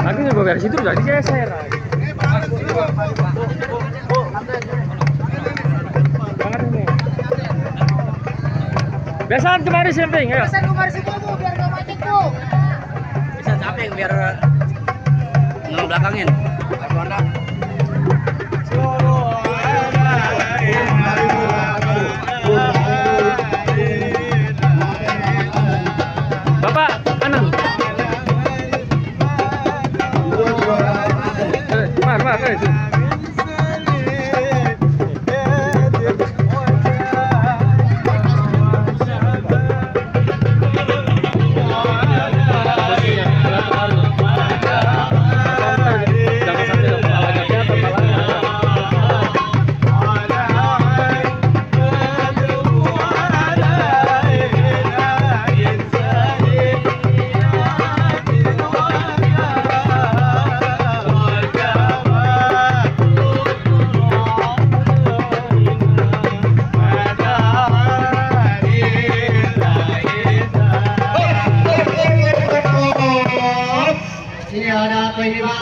Lagi nih dari situ udah digeser. Banget ini. Biasaan kemarin samping ya. Biasaan kemarin semua Bu, biar nggak macet Bu. Bisa samping biar ngebelakangin. Bapak kanan. Mar. Ini ada apa ini Pak?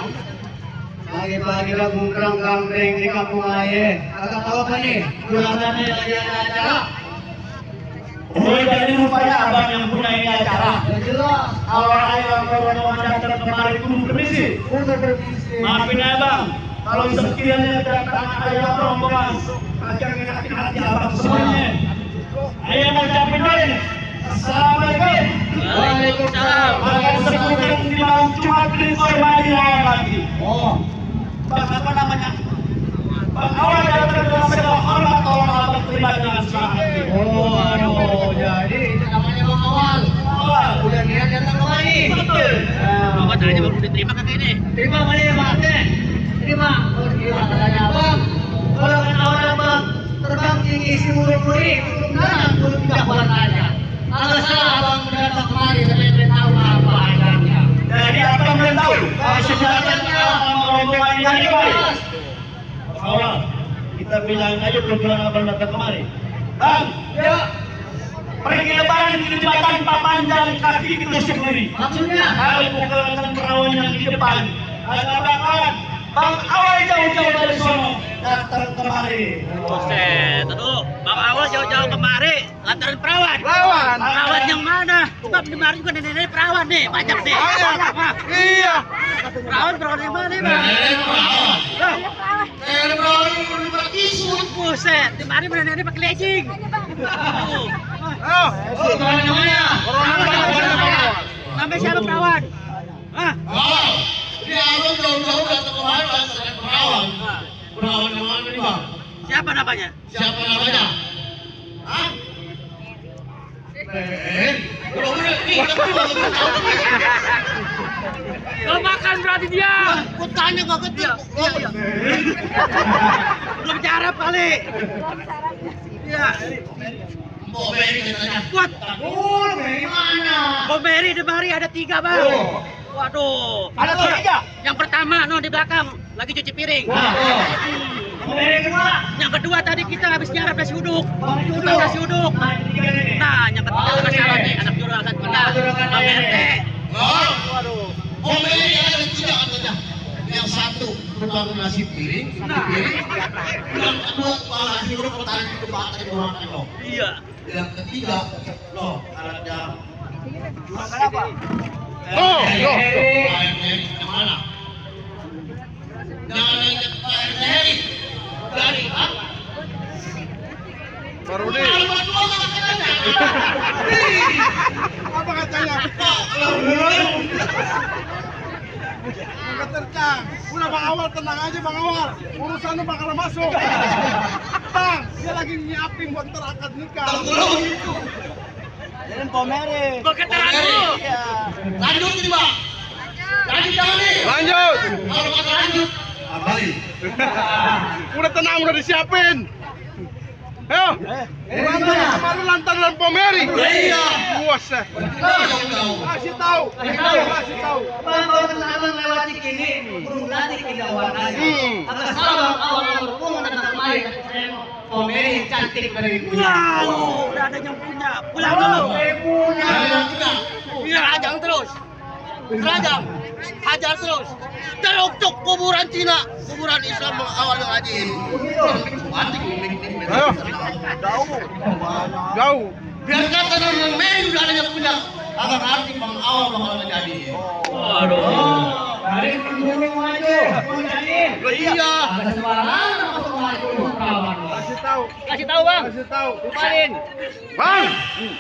Pagi-pagi lagu kerang-kerang di kampung air. Agak tahu apa nih? Bulanan lagi ada acara. Oh, jadi rupanya abang yang punya ini acara. Ya jelas. Awal ayam baru datang kemari pun permisi. Udah berbisnis. Maafin abang, kalau sekiranya datang ayam rombongan, akan mengakhiri hati abang semuanya. Ayam ucapin dulu. Assalamualaikum. Waalaikumsalam. Akan sekurang di malam Jumat di Madinah lagi. Oh, Bang apa namanya? Bang awal datang dengan segala hormat tolong abang terima dengan senang hati. oh, aduh. Jadi itu namanya Bang Awal. Awal. Udah niat datang kemari. Betul. Bapak tanya baru diterima kakek ini. Terima mana ya Pak? Terima. Oh, terima katanya Bang. Kalau kan awal Bang terbang tinggi si muri-muri, belum belum tidak warnanya. Kalau salah Abang datang kemari, saya tahu apa adanya. Jadi abang belum tahu sebenarnya rombongan ini baik. Awal, kita bilang aja tujuan abang datang kemari. Bang, Ya, pergi lebaran di jembatan Papanjang kaki kita sendiri. maksudnya? Kalau bukan perawan yang di depan, ada bang awal jauh-jauh dari sono datang kemari. Buset, aduh, Bang Awal jauh-jauh kemari, lantaran perawan. Perawan. Perawan yang mana? Sebab di mari juga nenek perawan nih, banyak nih. Iya. Perawan yang mana nih, Bang? Buset, di mari nenek pakai legging. Oh, namanya? Namanya siapa perawan? Hah? Ini Abang jauh-jauh datang kemari, datang perawan. Perawan yang mana nih Bang? Siapa namanya? Siapa namanya? Hah? Lo makan berarti dia. Aku tanya kok kecil. Iya. Belum carap kali. Iya. Mbok Mary katanya. Kuat. Oh, dari mana? Bang Mary di mari ada 3, Bang. Oh. Waduh. Ada 3? Yang pertama di belakang lagi cuci piring. Yang kedua tadi kita habis nyarap nasi uduk. Nasi uduk. Nah, yang ketiga masalah nih anak juragan kita. Bang RT. Waduh. Oh, Mary ada 3 katanya. Yang satu tukang nasi piring, yang kedua tukang nasi uduk petani di tempatan di makan loh. Iya. Yang ketiga loh ada Makan apa? yang mana? Jangan nanya ke Pak RT Heri. Dari apa? Baru Apa katanya? Enggak tercang. Udah Bang Awal tenang aja Bang Awal. Urusannya bakal masuk. Bang, dia lagi nyiapin buat terakad nikah. Dan pomere. Berketerangan dulu. Iya. Lanjut nih Bang. Lanjut jangan nih. Lanjut. Kalau kata lanjut. Balik. Udah tenang, udah disiapin. Ayo. Kemarin lantaran pomeri. Iya. Buset. Kasih tahu. Kasih tahu. Bang Abang lewati kini, burung nanti tidak warnanya. Atas Abang awal berhubungan dengan kemarin. Komedi yang cantik dari punya. Wow, udah ada yang punya. Pulang dulu. Punya. Iya, rajang terus. Rajang. hajar terus. Terukcuk kuburan Cina, kuburan Islam awal yang haji. Mati. Jauh. Biar kata orang main udah ada yang punya agar nanti bang awal bakal menjadi. Dari penghulu maju, Loh iya. Kasih tahu bang. Kemarin. Bang,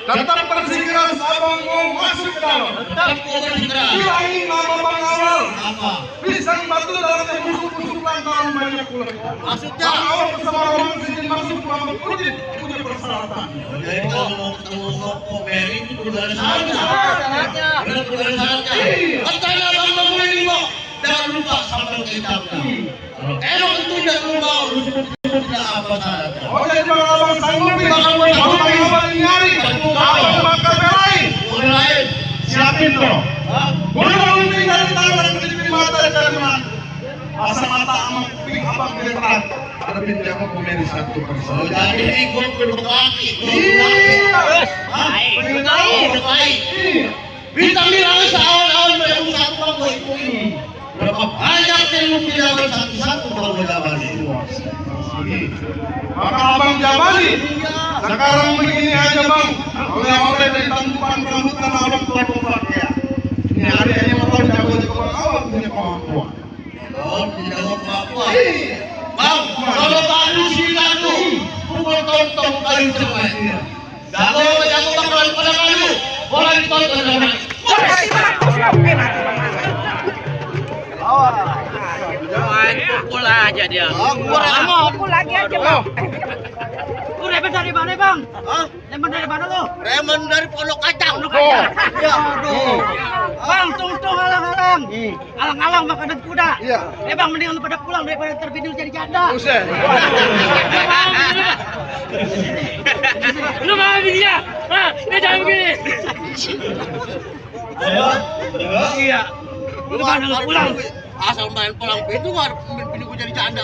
tetap bersikeras abang mau masuk ke dalam. Tetap bersikeras. Bilangin nama bang awal. Apa? Pisang batu dalam busuk-busuk lantaran banyak pulang. Maksudnya? Bang awal bersama orang izin masuk Bang Udin punya persyaratan. Jadi kalau mau ketemu Koko Mary itu udah ada syaratnya. Udah ada syaratnya. Katanya bang bangunin kok. Jangan lupa sampai ke kitabnya. Kalau tentu jangan lupa urus tidak apa syaratnya. Oke, bang abang sanggupin. Kalau bang awal nyari, abang bakal belain. Boleh lain. Siapin loh. Boleh bangunin dari tangan dan kejepit mata dari mana? Pasang mata sama kuping abang di depan. Ada pintu yang mau komedi satu persatu. Jadi ikut berdoa, bintang bilang seawal-awal yang satu bang boy. Berapa banyak yang mau pinjaman satu-satu bang boy jabali. Maka abang jabali. Sekarang begini aja bang. Oleh-oleh dari tangkupan rambutan abang tua-tua ya. Ini adiknya mau jago di bang awal punya kemampuan. Oh, tidak apa-apa. Bang, kalau baru sih lalu, pukul tontong kayu cepat. Jago bakalan pada kayu, boleh ditonton dengan jangan pukul aja dia. Aku lagi aja bang. Lu Remen dari mana bang? Hah? Remen dari mana lu? Remen dari Pondok Kacang. Pondok Kacang. Ya, aduh. Bang, tungtung alang-alang. Alang-alang makanan kuda. Iya. Bang, mendingan lu pada pulang daripada terbidul jadi janda. Buset. Lu mau dia? Hah? Dia jangan begini. Ayo. Iya. Lu mana lu pulang? Asal main pulang pintu nggak pintu gue jadi janda.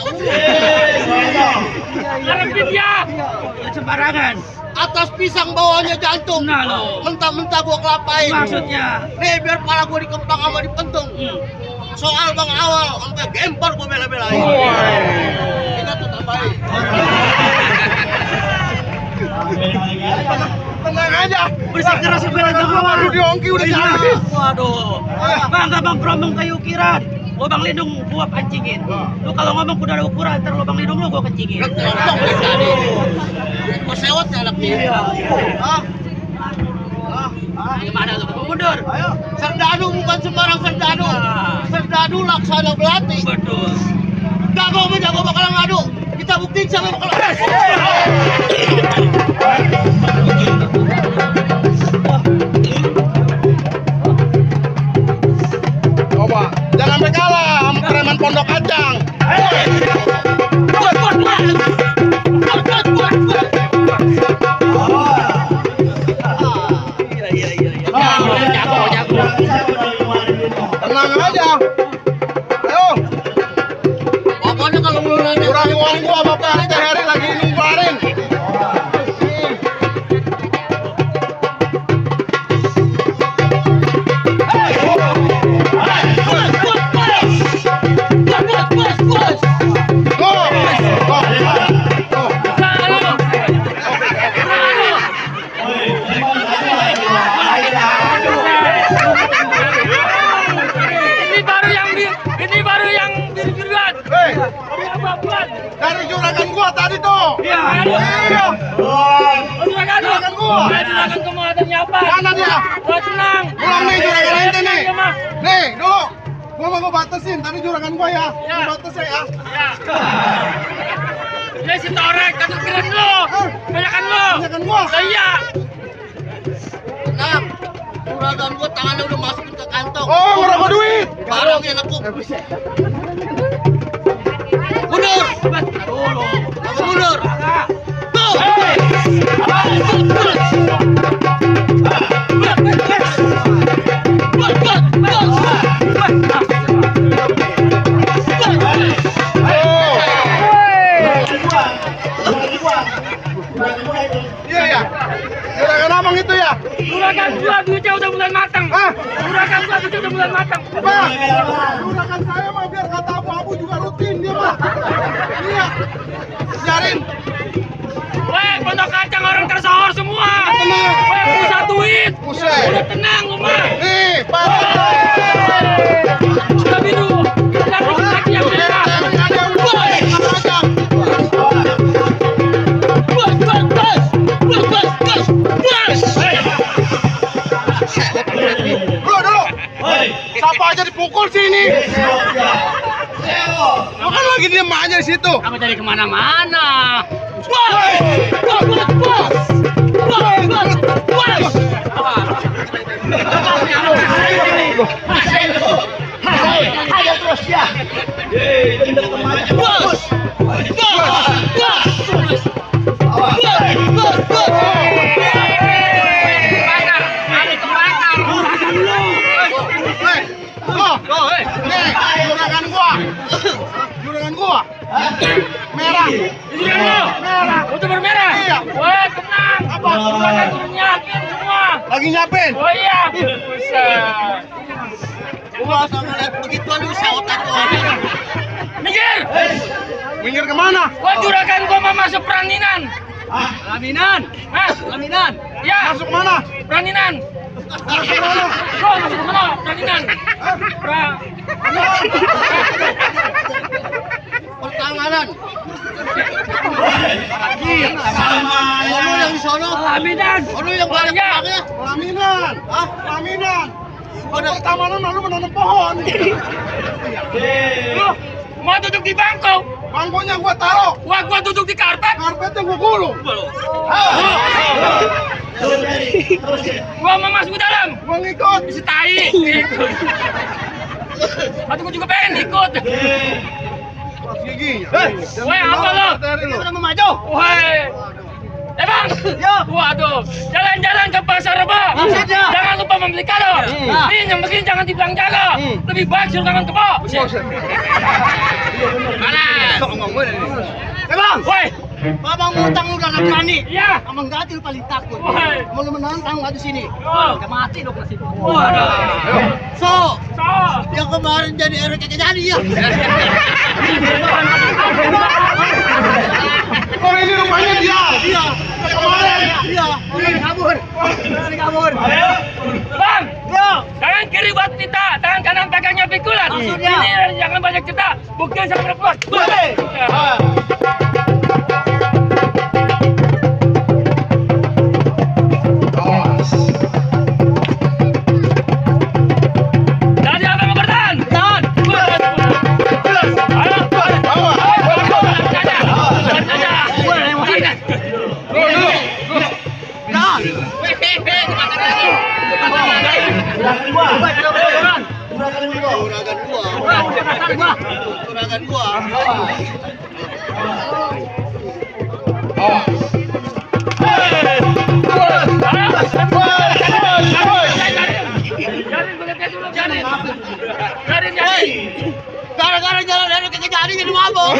Harapin dia. Sembarangan. Atas pisang bawahnya jantung. Nah lo. Mentah-mentah gua kelapain. Maksudnya? Nih biar pala gua dikempang sama dipentung. Soal bang awal sampai gempar gua bela-belain. Kita tuh tambahin. Tenang aja. Bersikeras bela bang awal. Baru diongki udah habis. Waduh. Bang bang promong kayu ukiran. Gua bang lindung gua pancingin. Lu kalau ngomong kuda ada ukuran, ntar lu bang lindung lu gua kencingin. Gua sewot ya anak dia. Gimana lu? Mundur. Ayo. Serdadu bukan sembarang serdadu. Serdadu laksana belati. Betul. Jago bakalan ngadu. Kita buktiin siapa bakalan. Coba, jangan sampai kalah sama preman Pondok Kacang. Tenang aja. Ayo. Pokoknya kalau lu nanya Kurang uang gua bapak RT Heri lagi nungguarin. Ini baru yang biru-biruan. Hei, Abang-abang. dari juragan gua tadi tuh. Iya. Iya. Juragan gua. Juragan kamu ada nyapa. Mana dia? Gua senang. Pulang nih juragan ente nih. Iya, Mah. Nih, dulu. Gua batasin, tadi juragan gua ya. Ya. Gua batasin ya. Ya. Ini si Torek, kata keren lu. Banyakan lu. Banyakan gua. Lah iya. tenang. Juragan gua tangannya udah masukin ke kantong. Oh, ngerokok duit. Barang yang nekuk. Mundur. Mundur. Tuh. Iya ya. Juragan abang itu ya. Juragan gua duitnya udah mulai matang. Hah? Juragan gua duitnya udah mulai matang. Pak. Juragan saya mah biar kata abu-abu juga rutin dia mah. Iya. Biarin. Weh, pondok kacang orang tersohor semua. Tenang. Weh, pusat duit. Buset. Udah tenang lu mah. Nih, Pak. Sudah biru. Dan rokok kaki yang merah. Dulu. Siapa aja dipukul sini? Makan lagi dia aja di situ. Kamu tadi kemana-mana. Ayo terus ya. Juragan gua. Merah. Merah. Itu bermerah. Iya. Weh, tenang. Apa? Juragan turun yakin semua. Lagi nyapin. Oh iya. Buset. Gua sama lihat begituan bisa otak gua. Minggir. Minggir kemana? Wah, juragan gua mau masuk peraninan. Laminan. Hah? Laminan. Ya, Masuk mana? peraninan. Gua masuk mana? Peraninan. Pertanganan. Sama Lu yang di sono. Laminan. Lu yang banyak Iya. paknya. Pelaminan. Hah? Pelaminan. Pada pertamanan lalu menanam pohon. Lu mau duduk di bangku? Bangkunya gua taruh. Wah, gua duduk di karpet. Karpetnya gua gulung. Gua mau masuk ke dalam. Gua ngikut. Isi tai. Ikut. Atau gua juga pengen ikut. Pas giginya. Weh, apa lo? Lu. Mau maju? Weh. Bang. Waduh. Jalan-jalan ke pasar Rebo. Maksudnya? Jangan lupa membeli kado. Ini yang begini jangan dibilang jago. Lebih baik suruh tangan kebo. Mana? Bang. Weh. Babang ngutang lu udah berani. Iya. Emang ganti lu paling takut. Woi. Mau lu menantang nggak di sini? Oh. Udah mati dong di sini. Waduh. So, So. yang kemarin jadi RW kagak jadi ya. Oh ini rumahnya dia. Iya. Kemarin. Iya. Kabur. Kabur. Bang. Yo. Tangan kiri buat kita, tangan kanan pegangnya pikulan. Maksudnya? Ini jangan banyak cerita. Bukti sama perempuan. Boleh. Jadi apa mau bertahan? Tahan. Ayo. Juragan gua. Gara-gara jalan dari kagak jadi mabok.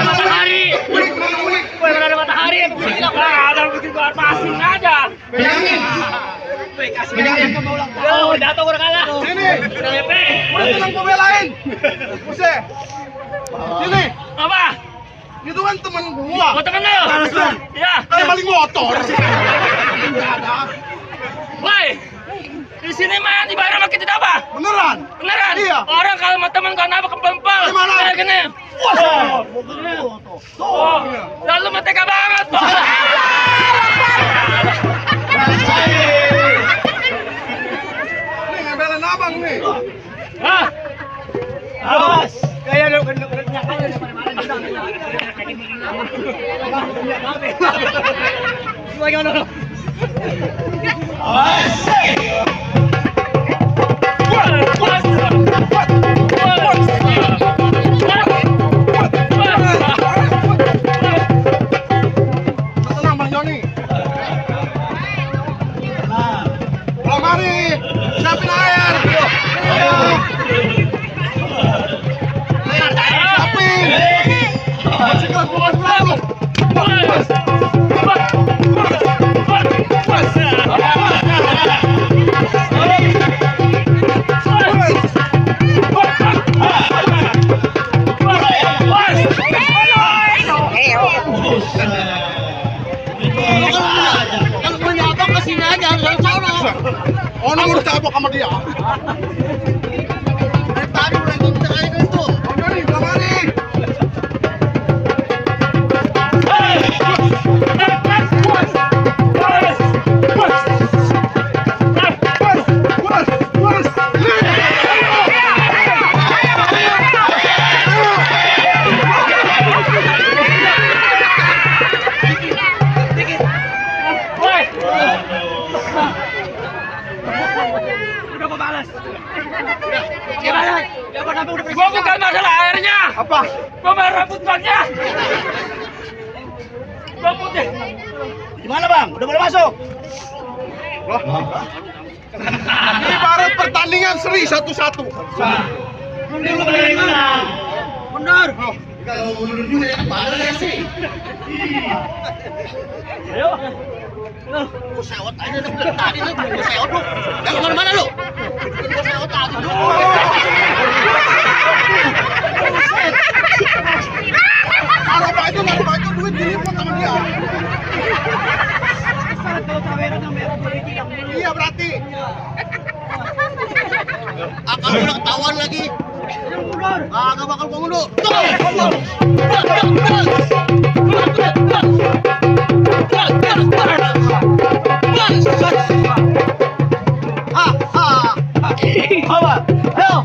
Matahari. Ada matahari. Ada bikin keluar pasing aja. Oh, datang udah kalah. Sini. Udah tenang gua belain. Buset. Sini. Apa? Itu kan teman gua. Mau temen lu? Ya. Kayak maling motor. Woi. Di sini mah dibayar sama kita apa? Beneran? Beneran? Iya. Orang kalau sama teman kau apa kempel-kempel. Gimana? Kayak gini. Oh, lalu mah tega banget. Ini ngebelain abang Hah? Awas. Kaya daw tenang Bang Joni. Bang Mari, siapin air. Siapin. Masih kelas bukan belum. Kalau punya abang kesini aja, harus sono. Oh, nomor cabok sama dia. Dari tadi udah ngincer aja itu. Bang Joni, Bang Mari. Udah gua balas. Gua bukan masalah airnya. Apa? Gua mau rambut Bangnya. Gua putih. Gimana Bang? Udah boleh masuk? Loh. Ini baru pertandingan seri 1-1. Mundur lu dari mana? Mundur. Kalau mundur juga ya kepala sih. Ayo. Lu sewot aja dari tadi lu, lu sewot lu. Jangan kemana-mana lu. Lu sewot aja lu. Naruh baju duit diliput sama dia. Iya berarti. Akan udah ketahuan lagi. Agak bakal gua mundur. Awas. Ayo.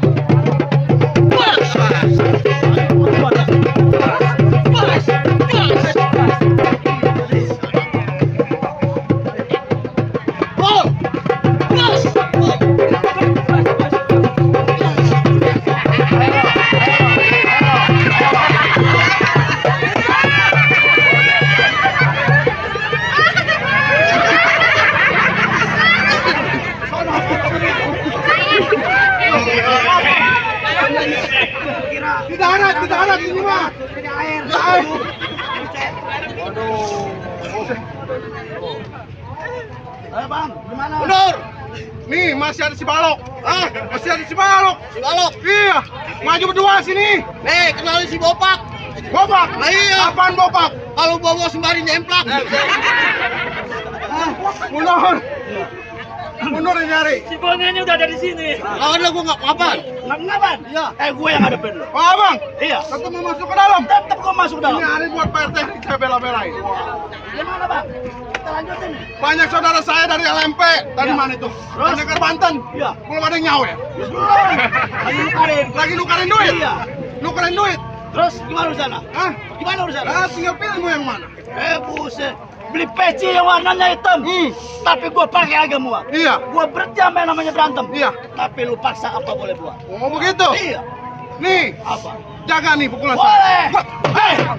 Tidak ada ini mah. Ayo Bang, gimana? Mundur. Nih masih ada si Balok. Ah, masih ada si Balok. Si Balok. Iya. Maju berdua sini. Nih, kenalin si Bopak. Bopak. Nah, iya. Apaan Bopak? Kalau bawa sembari nyemplak. Mundur. Mundur nyari. Si Bangnya udah ada di sini. Lawan lu gua enggak kapan. Ngapain? Iya. Gue yang ngadepin lu. Oh, Abang. Iya. Tetap mau masuk ke dalam. Tetap gua masuk dalam. Ini hari buat PRT saya bela-belain. Gimana Bang? Kita lanjutin. Banyak saudara saya dari LMP. Dari Iya. mana itu? Dari Banten. Iya. Belum ada yang nyawa ya? Lagi nukarin. Lagi nukarin duit? Iya. Nukarin duit? Terus gimana urusannya? Hah? Gimana urusannya? Ah, tinggal pilih mau yang mana? Buset. Beli peci yang warnanya hitam. Tapi gua pakai agak muat. Iya. Gua berhenti sama yang namanya berantem. Iya. Tapi lu paksa apa boleh buat? Oh begitu? Iya. Nih, Apa? jaga nih pukulan Boleh. saya.